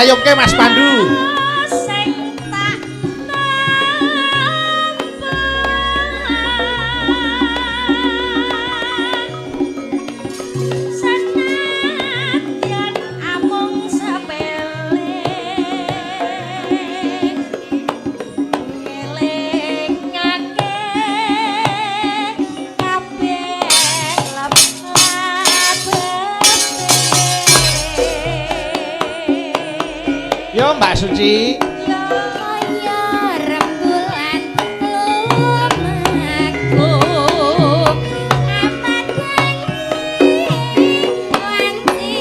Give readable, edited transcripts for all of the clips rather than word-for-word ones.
Dilayungke Mas Pandu. Sing tak nampa senadyan amung sepele ngelingake kabeh lep-lebete. Yo Mbak Suci. Kaya rembulan lumaku amadani wanci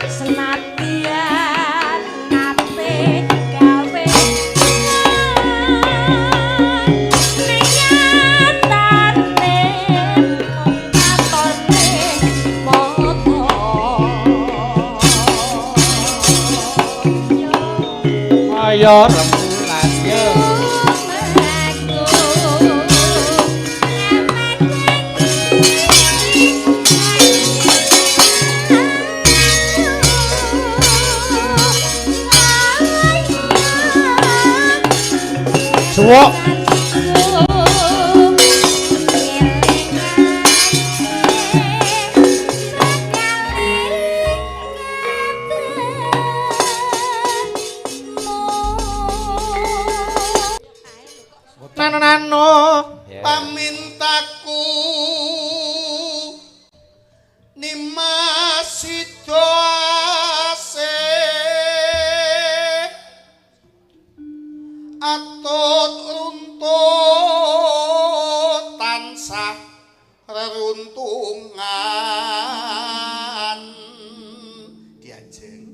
Senadyan nate gawe nyatane mung katone mata. Kaya rembulan yo. Suwuk. Nano nano. Pamintaku Nimas Sidoase atut runtut tansah reruntungan. Diajeng.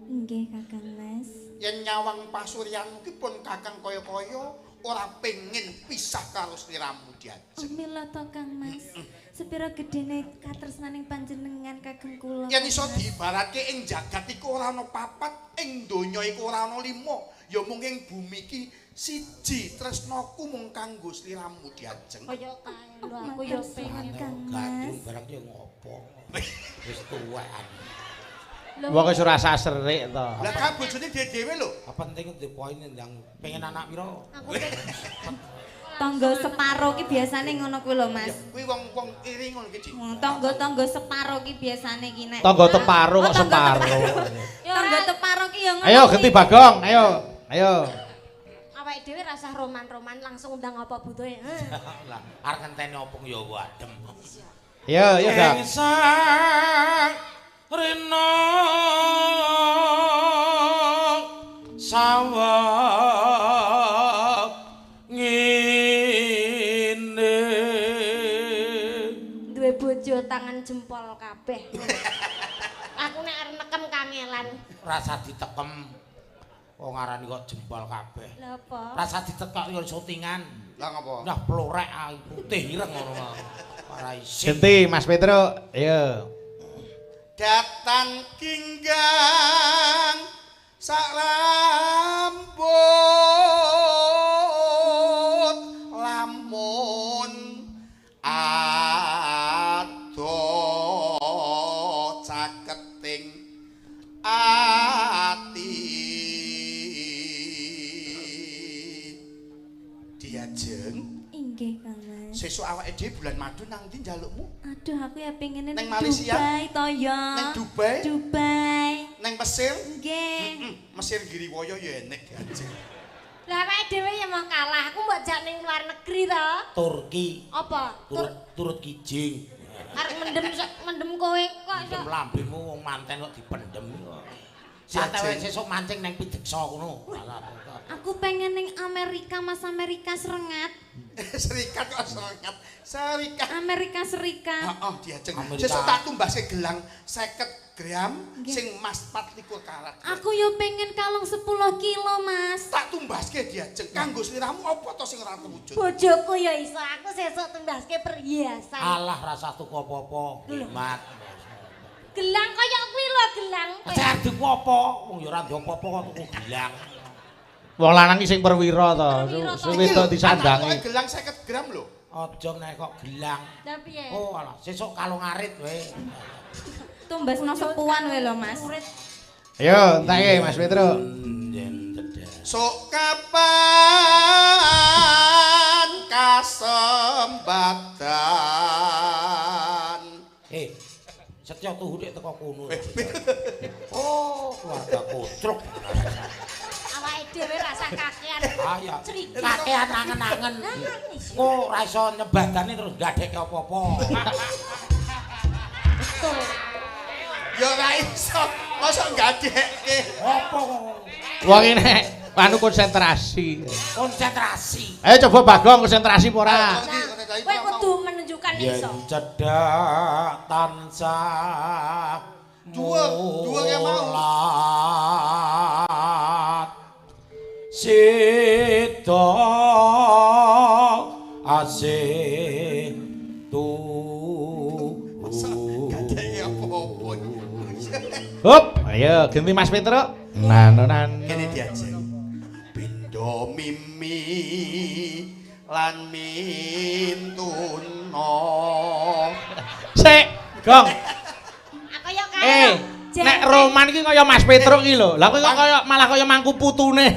Nggih Kakang Mas. Yen nyawang pasuryan ki pun Kakang kaya-kaya ora pengin pisah karo sliramu Diajeng. Mila to Kang Mas. Sepira gedene katresnaning panjenengan kagem kula. Yen iso diibaratke ing jagat iku ora ana papat, ing donya iku ora ana lima, ya mung ing bumi iki siji tresnaku mung kanggo sliramu Diajeng. Kaya kae lho aku ya pengen Kang Mas. Barang yo ngopo. Wis tuwekan. Wong wis ora saserik to. Lah ka bojone dhewe lho. Penting dipoin ndang pengen anak pira? Aku pengen Tangga separo ki biasane ngono kuwi lho Mas. Kuwi wong-wong iri ngono ki, Cik. Tangga-tangga separo ki biasane ki nek. Tangga teparo kok separo. Tangga teparo ki ya ngono. Ayo genti Bagong, ayo. Ayo. Awake dhewe rasah roman-roman langsung undang apa butuhe. Lah arep ngenteni opo ya adem. Yo, yo Gak. Ing sang rena sawah ngene Duwe bojo tangan jempol kabeh. Aku nek arep nekem kangelan. Rasa ditekem wong arani kok jempol kabeh. Lha apa? Rasa ditekok yo syutingan. Lah ngopo? Nah plorek putih ireng ngono. Ora isin. Genti Mas Petro, ayo. Datan ginggang sak rambut lamun ado caketing ati. Diajeng. Inggih Kang Mas. Sesuk awake dhewe bulan madu nang ndi njalukmu? Aduh aku ya pengene nang Malaysia. Dubai to ya. Nang Dubai? Dubai. Nang Mesir? Nggih. Mesir Giriwoyo ya enek diajeng. Lah awake dhewe ya mau kalah, aku mbok jak ning luar negeri to. Turki. Apa? Turut kijing. Arep mendem mendem kowe kok iso. Mendem lambemu wong manten kok dipendem kok. Santai sesuk mancing nang Pideksa kono. Aku pengen ning Amerika, Mas, Amerika Serengat. Serikat kok serengat. Serikat. Amerika Serikat. Heeh, diajeng. Amerika. Sesuk tak tumbase gelang 50 gram sing mas 24 karat. Aku yo pengen kalung 10 kilo, Mas. Tak tumbaske diajeng kanggo sliramu apa to sing ora terwujud? Bojoku ya iso, aku sesuk tumbaske perhiasan. Alah rasa tuku apa-apa. Hemat. Gelang kaya kuwi lho, gelang. Jar tuku apa? Wong ya ora ndek apa-apa kok tuku gelang. Wong lanang iki sing perwira to, Perwira to. sing wedok disandangi. Anakku gelang 50 gram lho. Aja nek kok gelang. Lah piye? Oh alah, sesuk kalung arit wae. Tumbasno sepuan wae lho, Mas. Murid Ayo, entake Mas Petro. Yen cedhak. Sok kapan kasembatan. Eh, Setya tuhu nek teko kono. Oh, keluarga kotrok. Awake dhewe rasa kakean. Ah ya. Cerita. Kakean angen-angen. Kok ora iso nyembadane terus gadekke apa-apa. Betul. Ya ora iso, mosok gadekke. Apa kok? Wong ini anu konsentrasi. Konsentrasi. Ayo coba Bagong konsentrasi apa ora? Nah, kowe kudu menunjukkan iso. Yen cedhak tansah Dhuwur, dhuwur yang mau. mulat. Sida asih tuhu. Gadekke apa-apa. Hup, ayo ganti Mas Petro. Nano nano. Kene diajeng. Pindho mimi lan mintuna. Sik, Gong. Aku yo kae. Eh, nek Roman iki kaya Mas Petro iki lho. Lah kowe kok kaya malah kaya mangku putune.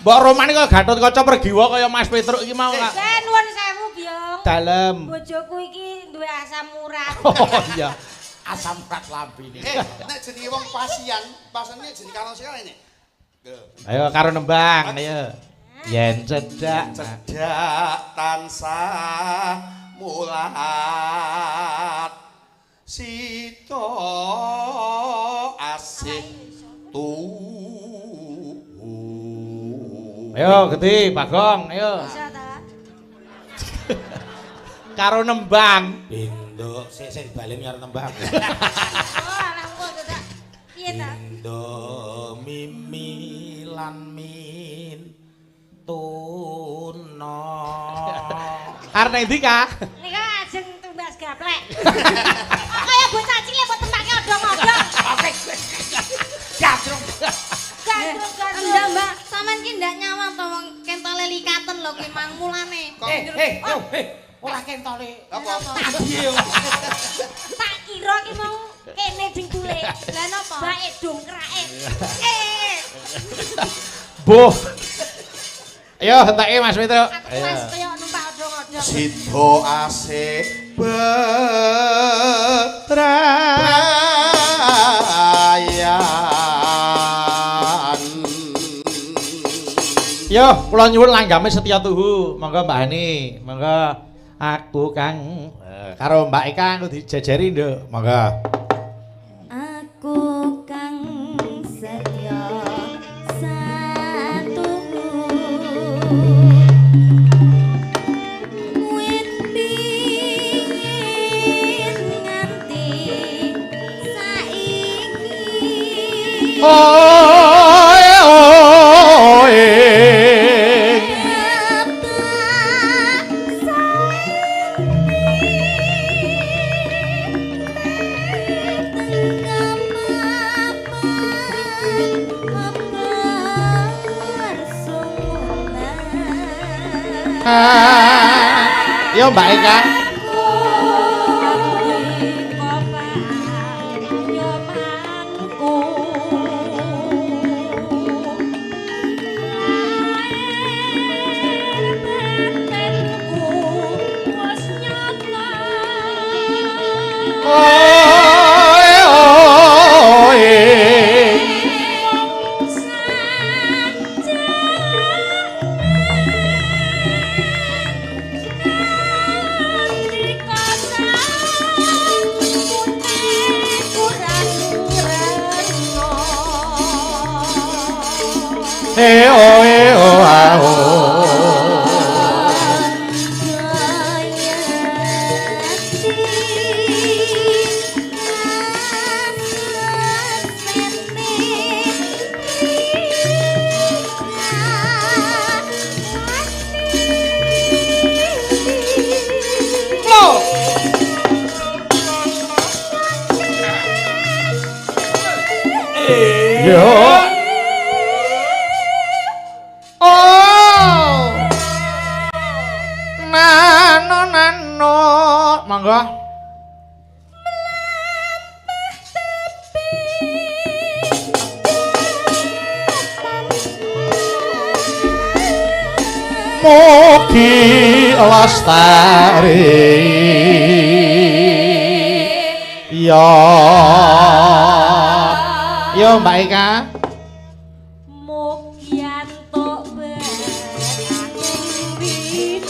Mbok Roman iki kaya Gatot Kaca Pergiwa kaya Mas Petro iki mau Eh, lah. nuwun sewu, Byong. Dalem. Bojoku iki duwe asam urat. Oh iya. Asam urat lambene. Eh, nek jenenge wong pasian, pasian iki jenenge karo sing ini. Ayo karo nembang, ayo. Yen cedhak. Cedhak tansah mulat. Sita asih tuhu. Ayo gede Bagong, ayo. Iso ta? Karo nembang. Pindho sik sik dibaleni karo nembang. Oh, alah engko dadak. Piye ta? Pindho mimi lan min tuna. Arep nang ndi, Kak? Nika ajeng tumbas gaplek. Kok kaya bocah cilik mbok tempake odong-odong. Gajrung. Gandrung-gandrung. Enggak, Mbak. Sampeyan ki ndak nyawang to wong kentole likaten lho ki mang mulane. Eh, eh, yo, eh, ora kentole. Apa? Piye yo? Tak kira ki mau kene dengkule. Lah napa? Bae dongkrake. Eh, Boh. Ayo entake Mas Petro. aku mas kaya numpak odong-odong. Sida asih betrayan. Yo, kula nyuwun langgame Setya Tuhu. Monggo Mbak Hani, monggo aku Kang karo Mbak Eka aku dijejeri, Nduk. Monggo. Aku kang setya satuhu wit pingin nganti saiki. Oh, oh, Yo Mbak Eka. Oh, Kurang. E o e o a o. Yo. Oh. Nano nano, monggo. Melampah tepi Mugi lestari. Ya. Yo Mbak Eka. Mugi antuk barang wiji.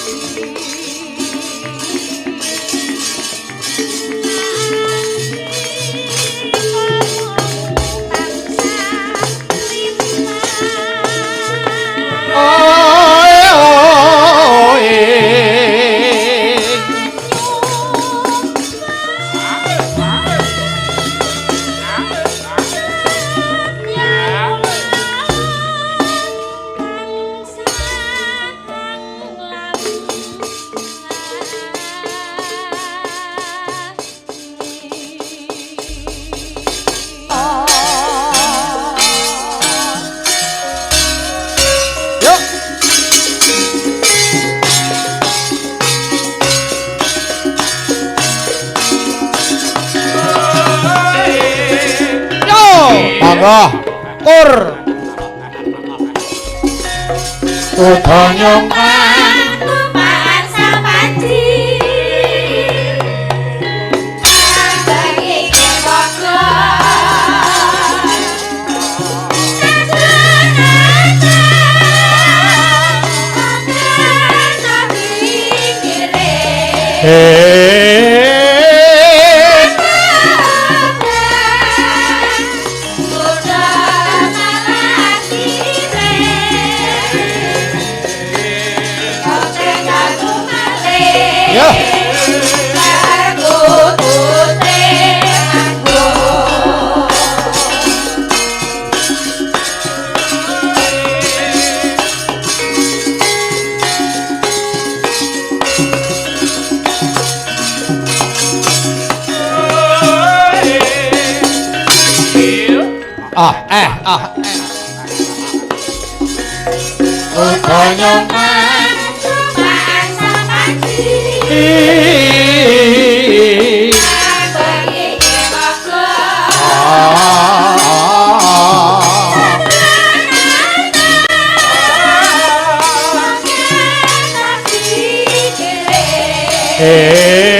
Oh, oh, eh. Yuk. Yo, monggo. Kur. Kuda nyongkang Eh. Yo. Ah, eh, ah, eh. Kuda nyongkang Eh.